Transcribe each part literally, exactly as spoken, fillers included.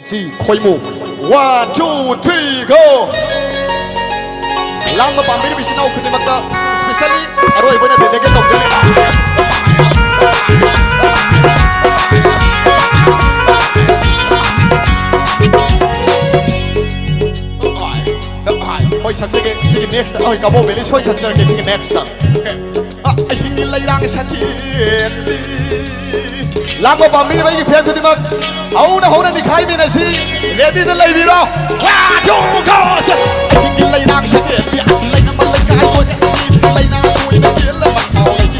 ꯁꯤ ꯈꯣꯏꯃꯨ꯫ One, two, three, go! ꯂꯥꯡꯕ ꯄꯥꯝꯕꯤꯔꯤꯕ ꯏꯆꯤꯟ ꯏꯅꯥꯎ ꯈꯨꯗꯤꯡꯃꯛꯇ specially ꯑꯔꯣꯏꯕ ꯑꯣꯏꯅ dedicate ꯇꯧꯖꯔꯤ꯫ ꯍꯣꯏ, ꯁꯛꯆꯒꯦ꯫ ꯁꯤꯒꯤ next, ꯍꯣꯏ, ꯀꯕꯣꯛ ꯕꯦꯂꯤ ꯁꯣꯏ ꯁꯛꯆꯔꯛꯀꯦ ꯁꯤꯒꯤ next꯫ Okay. ꯑ, ꯑꯍꯤꯡꯒꯤ ꯂꯩꯔꯥꯡ ꯁꯥꯊꯤꯔꯦ꯫ ꯂꯥꯡꯕ ꯄꯥꯝꯕꯤꯔꯤꯕ ꯑꯩꯒꯤ fan ꯈꯨꯗꯤꯡꯃꯛ, ꯍꯧꯅ ꯍꯧꯅ ꯅꯤꯈꯥꯏꯃꯤꯟꯅꯁꯤ꯫ Ready ꯗ ꯂꯩꯕꯤꯔꯣ꯫ One, two, go! ꯑꯍꯤꯡꯒꯤ ꯂꯩꯔꯥꯡ ꯁꯥꯊꯤꯔꯦ꯫ ꯑꯁ ꯂꯩꯅ ꯃ ꯂꯩꯀꯥꯏ ꯀꯣꯏꯅ ꯂꯩꯅꯥ ꯁꯣꯏꯅ ꯀꯦꯜꯂꯕ ꯊꯥꯎ ꯂꯩꯁꯤ꯫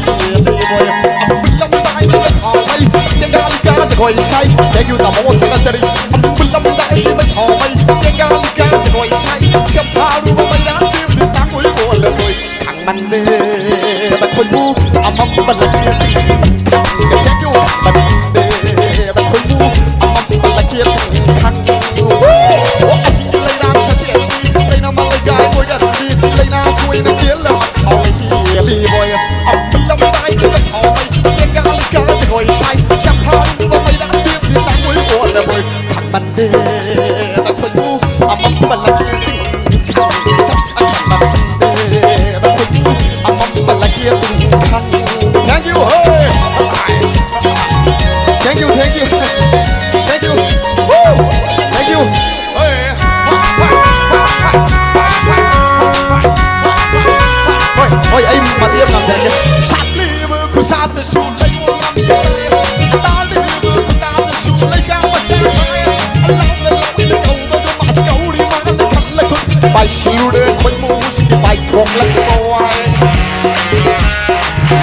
ꯑꯃꯨꯜꯂꯝꯗꯥꯏꯒꯤ ꯊꯥꯎ ꯃꯩ ꯇꯦꯡꯒꯥꯂꯤ ꯀꯥ ꯖꯒꯣꯏ ꯁꯥꯏ꯫ Thank you, ꯇꯥꯃꯣ, ꯊꯥꯒꯠꯆꯔꯤ꯫ ꯑꯃꯨꯜꯂꯝꯗꯥꯏꯒꯤ ꯊꯥꯎ ꯃꯩ ꯇꯦꯡꯒꯥꯂꯤ ꯀꯥ ꯖꯒꯣꯏ ꯁꯥꯏ꯫ ꯁꯦꯝꯊꯥꯔꯨꯕ ꯃꯩꯔꯥ ꯇꯤꯝꯗꯤ ꯇꯥꯡꯒꯣꯏ ꯑꯣꯜꯂꯕꯣꯏ꯫ ꯈꯪꯃꯟꯗꯦꯗ ꯈꯣꯏꯃꯨ ꯑꯃꯝꯕ ꯂꯩꯇꯦ꯫ Thank you, ꯈꯪꯃꯟꯗꯦꯗ ꯈꯣꯏꯃꯨ ꯑꯃꯝꯕ ꯂꯩꯇꯦ꯫ ꯈꯪ-, ꯑꯣ, ꯑꯍꯤꯡꯒꯤ ꯂꯩꯔꯥꯡ ꯁꯥꯊꯦꯟꯕꯤ, ꯂꯩꯅꯥ ꯃ ꯂꯩꯀꯥꯏ ꯀꯣꯏꯒꯟꯕꯤ, ꯂꯩꯅꯥ ꯁꯣꯏꯅ ꯀꯦꯜꯂꯕ ꯊꯥꯎ ꯃꯩ ꯀꯦꯜꯂꯤ ꯃꯣꯏ꯫ ꯑꯃꯨꯜꯂꯝꯗꯥꯏꯒꯤ ꯊꯥꯎ ꯃꯩ ꯇꯦꯡꯒꯥꯂꯤ ꯀꯥ ꯖꯒꯣꯏ ꯁꯥꯏ꯫ ꯁꯦꯝꯊꯥꯔꯨꯕ ꯃꯩꯔꯥ ꯇꯤꯝꯗꯤ ꯇꯥꯡꯒꯣꯏ ꯑꯣꯜꯂꯕꯣꯏ꯫ ꯈꯪꯃꯟꯗꯦꯗ ꯈꯣꯏꯃꯨ ꯑꯃꯝꯕ ꯂꯩꯇꯦ꯫ Thank you, hey. Thank you, thank you. Thank you. Woo! Thank you. ꯍꯣꯏ, ꯍꯣꯏ, ꯑꯩ ꯃꯇꯦꯛ ꯑꯃ ꯉꯥꯡꯖꯔꯛꯀꯦ꯫ ꯁꯥꯠꯂꯤꯕ ꯈꯨꯁꯥꯠꯇꯁꯨ ꯂꯩꯉꯣꯟ ꯉꯝꯃꯤ ꯇꯥꯔꯦ꯫ ꯇꯥꯔꯤꯕ ꯈꯨꯇꯥꯗꯁꯨ ꯂꯩꯀꯥ ꯃꯆꯥ ꯇꯥꯔꯦ꯫ ꯂꯥꯎꯅ ꯂꯥꯎꯅ ꯀꯧꯕꯗ ꯃꯥꯁ ꯀꯧꯔꯤ ꯃꯥꯅ ꯈꯜꯂꯒ ꯄꯥꯏꯁꯤꯜꯂꯨꯔꯦ ꯈꯣꯏꯃꯨꯁꯤꯡꯒꯤ ꯄꯥꯏꯊꯣꯛꯂꯛꯄ ꯋꯥꯏ꯫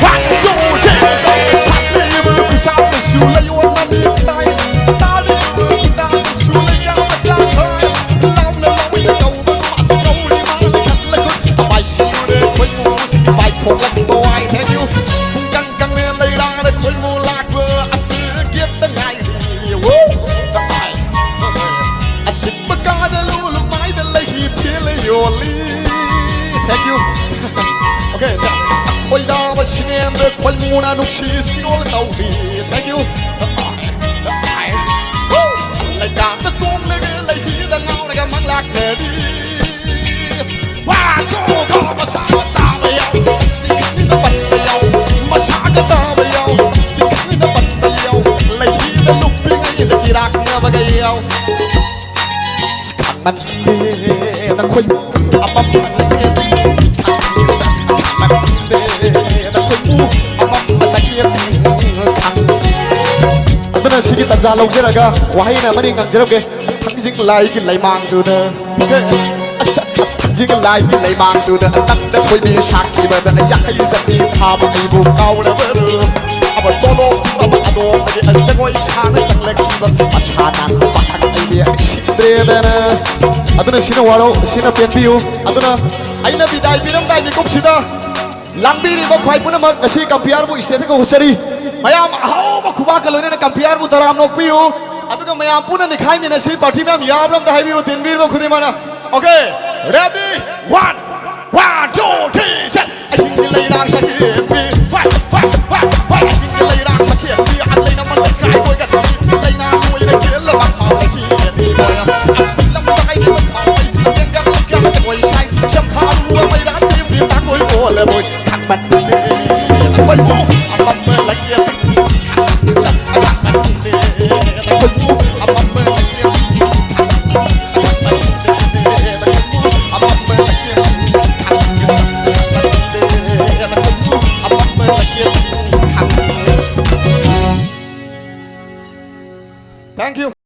One, two, three, go! ꯁꯥꯠꯂꯤꯕ ꯈꯨꯁꯥꯠꯇꯁꯨ ꯂꯩꯉꯣꯟ ꯉꯝꯃꯤ ꯇꯥꯏ꯫ ꯇꯥꯔꯤꯕ ꯈꯨꯇꯥꯗꯁꯨ ꯂꯩꯀꯥ ꯃꯆꯥ ꯇꯥꯏ꯫ ꯂꯥꯎꯅ ꯂꯥꯎꯅ ꯀꯧꯕꯗ ꯃꯥꯁ ꯀꯧꯔꯤ ꯃꯥꯅ ꯈꯜꯂꯒ ꯄꯥꯏꯁꯤꯜꯂꯨꯔꯦ ꯈꯣꯏꯃꯨꯁꯤꯡꯒꯤ ꯄꯥꯏꯊꯣꯛꯂꯛꯄ ꯋꯥꯏ꯫ Thank you. ꯄꯨꯡꯀꯪ ꯀꯪꯂꯦ ꯂꯩꯔꯥꯡꯗ ꯈꯣꯏꯃꯨ ꯂꯥꯛꯄ ꯑꯁꯤ ꯒꯦꯠꯇ ꯉꯥꯏꯔꯤ꯫ Woo! ꯑꯁꯤꯟꯕ ꯀꯥꯗ ꯂꯨ ꯂꯨꯃꯥꯏꯗ ꯂꯩꯍꯤ ꯊꯦꯜꯂ ꯌꯣꯜꯂꯤ꯫ Thank you. Okay, sir. ꯈꯣꯏꯗꯥꯕ ꯁꯤꯅꯦꯝꯗ ꯈꯣꯏꯃꯨꯅ ꯅꯨꯡꯁꯤ ꯁꯤꯔꯣꯜ ꯇꯧꯔꯤ꯫ Thank you. Woo! ꯂꯩꯀꯥꯗ Ready? One, two, go! ꯃꯁꯥꯒ ꯇꯥꯕ ꯌꯥꯎ, ꯇꯤꯛꯈꯠꯅ ꯄꯟꯕ ꯌꯥꯎ, ꯃꯁꯥꯒ ꯇꯥꯕ ꯌꯥꯎ, ꯇꯤꯛꯈꯠꯅ ꯄꯟꯕ ꯌꯥꯎ, ꯂꯩꯍꯤꯗ ꯂꯨꯞꯄꯤꯉꯩꯗ ꯏꯔꯥꯛꯅꯕꯒ ꯌꯥꯎ꯫ ꯈꯪꯃꯟꯗꯦꯗ ꯈꯣꯏꯃꯨ ꯑꯄꯝꯕ ꯂꯩꯇꯦ, ꯈꯪꯃꯟꯗꯦꯗ ꯈꯣꯏꯃꯨ ꯑꯄꯝꯕ ꯂꯩꯇꯦ, ꯈꯪ-꯫ ꯑꯗꯨꯅ ꯁꯤꯒꯤ ꯇꯥꯟꯖꯥ ꯂꯧꯖꯔꯒ ꯋꯥꯍꯩ ꯑꯃꯅꯤ ꯉꯥꯡꯖꯔꯝꯒꯦ꯫ ꯊꯥꯡꯖꯤꯡ ꯂꯥꯏꯒꯤ ꯂꯩꯃꯥꯡꯗꯨꯗ, ꯑꯁ, ꯊꯥꯡꯖꯤꯡ ꯂꯥꯏꯒꯤ ꯂꯩꯃꯥꯡꯗꯨꯗ ꯅꯪꯅ ꯊꯣꯏꯕꯤ ꯁꯥꯈꯤꯕꯗ ꯌꯥꯈꯩ ꯆꯠꯄꯤ ꯊꯥꯕ ꯑꯩꯕꯨ ꯀꯥꯎꯔꯕꯔꯣ? ꯑꯕ ꯇꯣꯂꯣꯞ ꯑꯃ ꯑꯗꯣꯝꯗꯒꯤ ꯖꯒꯣꯏ ꯁꯥꯅ ꯆꯪꯂꯛꯈꯤꯕ ꯃꯁꯥ ꯅꯥꯟꯕ ꯄꯥꯈꯪ ꯑꯩꯗꯤ ꯁꯤꯗ꯭ꯔꯦꯗꯅ꯫ ꯑꯗꯨꯅ ꯁꯤꯅ ꯋꯥꯔꯧ, ꯁꯤꯅ ꯄꯦꯟꯕꯤꯌꯨ꯫ ꯑꯗꯨꯅ ꯑꯩꯅ ꯕꯤꯗꯥꯏ ꯄꯤꯔꯝꯗꯥꯏ ꯃꯤꯀꯨꯞꯁꯤꯗ ꯂꯥꯡꯕꯤꯔꯤꯕ ꯈ꯭ꯋꯥꯏ ꯄꯨꯝꯅꯃꯛ ꯉꯁꯤ ꯀꯝꯄꯤꯌꯥꯔꯕꯨ ꯏꯁꯇꯦꯖꯇ ꯀꯧꯖꯔꯤ꯫ ꯃꯌꯥꯝ ꯑꯍꯧꯕ ꯈꯨꯕꯥꯛꯀ ꯂꯣꯏꯅꯅ ꯀꯝꯄꯤꯌꯥꯔꯕꯨ ꯇꯔꯥꯝ ꯅꯣꯛꯄꯤꯌꯨ꯫ ꯑꯗꯨꯒ ꯃꯌꯥꯝ ꯄꯨꯟꯅ ꯅꯤꯈꯥꯏꯃꯤꯟꯅꯁꯤ꯫ ꯄꯥꯔꯇꯤ ꯃꯌꯥꯝ ꯌꯥꯕ꯭ꯔꯥ ꯑꯝꯇ ꯍꯥꯏꯕꯤꯌꯨ, ꯇꯤꯟꯕꯤꯔꯤꯕ ꯈꯨꯗꯤꯡꯃꯛꯅ꯫ Okay, ready? One, one, two, three, set. ꯑꯍꯤꯡꯒꯤ ꯂꯩꯔꯥꯡ ꯁꯛꯈꯤꯕꯤ, ꯋꯥ, ꯋꯥ, ꯋꯥ, ꯋꯥ, ꯑꯍꯤꯡꯒꯤ ꯂꯩꯔꯥꯡ ꯁꯛꯈꯤꯕꯤ, ꯑꯥ ꯂꯩꯅ ꯃꯂꯩ ꯀꯥꯏ ꯀꯣꯏ ꯀꯠꯈꯤ, ꯂꯩꯅꯥ ꯁꯣꯏꯅ ꯀꯦꯜꯂꯕ ꯐꯥꯎꯔꯛꯈꯤ, ꯑꯅꯤ ꯃꯣꯏꯅ꯫ ꯂꯝꯗ ꯑꯩꯒꯤ ꯃꯊꯥꯎ ꯂꯩ, ꯂꯦꯡꯒ ꯂꯩꯒ ꯖꯒꯣꯏ ꯁꯥꯏ, ꯁꯦꯝ ꯊꯥꯔꯨꯕ ꯃꯩꯔꯥ ꯇꯦꯝꯕꯤ ꯇꯥꯡꯒꯣꯏ ꯀꯣꯜꯂꯦ ꯃꯣꯏ꯫ Thank you.